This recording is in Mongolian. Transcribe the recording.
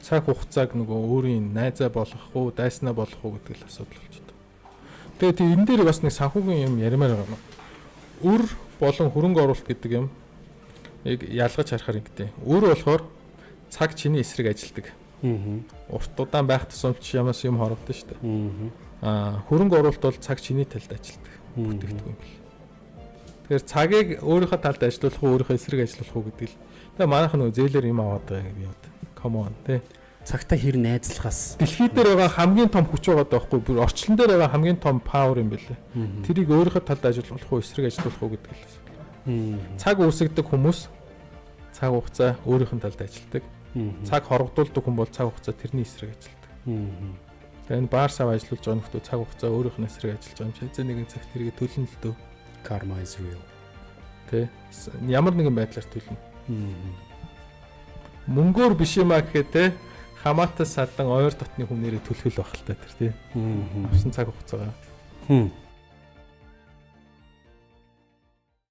Цаг хугацааг нөгөө өөрийн найзаа болгох уу, дайснаа болгох уу гэдэг л асуудал болчиход. Тэгээд тийм энэ дээр бас нэг санхүүгийн юм яримаар байгаа юм. Үр болон хөрөнгө оруулалт гэдэг юм яг ялгаж харахаар ингэдэг. Үр болохоор цаг чиний эсрэг ажилдаг. Урт удаан байх тусам чи ямаас юм хорогдсон шүү дээ. Хөрөнгө оруулалт бол цаг чиний талд ажилдаг. Бүтээгдэхүүн юм бэл. Тэгэхээр цагийг өөрийнхөө талд ажилуулах уу, өөрийнхөө эсрэг ажиллуулах уу гэдэг л. Тэгээ манайх нөгөө зээлээр юм аваад байгаа юм яа. Come on, тий. Цагтаа хэр найзлахаас. Дэлхий дээр байгаа хамгийн том хүч байгаа даахгүй, бүр орчлон дээр байгаа хамгийн том power юм бэлээ. Тэрийг өөрийнхөө талд ажиллуулах уу, эсрэг ажиллуулах уу гэдэг л. Цаг үүсгдэг хүмүүс цаг хугацаа өөрийнх нь талд ажилладаг. Цаг хорогдуулдаг хүн бол цаг хугацаа тэрний эсрэг ажилладаг. Тэгээ энэ баар сав ажиллуулж байгаа нөхдөө цаг хугацаа өөрийнх нь эсрэг ажиллаж байгаа юм чи хэзээ нэгэн цагт тэргээ төлнө л дөө. Karma is real. Тэ. Ямар нэгэн байдлаар төлнө. Мөнгөөр биш юм а гэхэд те хамаатай садан ойр дотны хүмүүрээ төлөх л байх л та тэр тий. Авсан цаг хугацаагаа.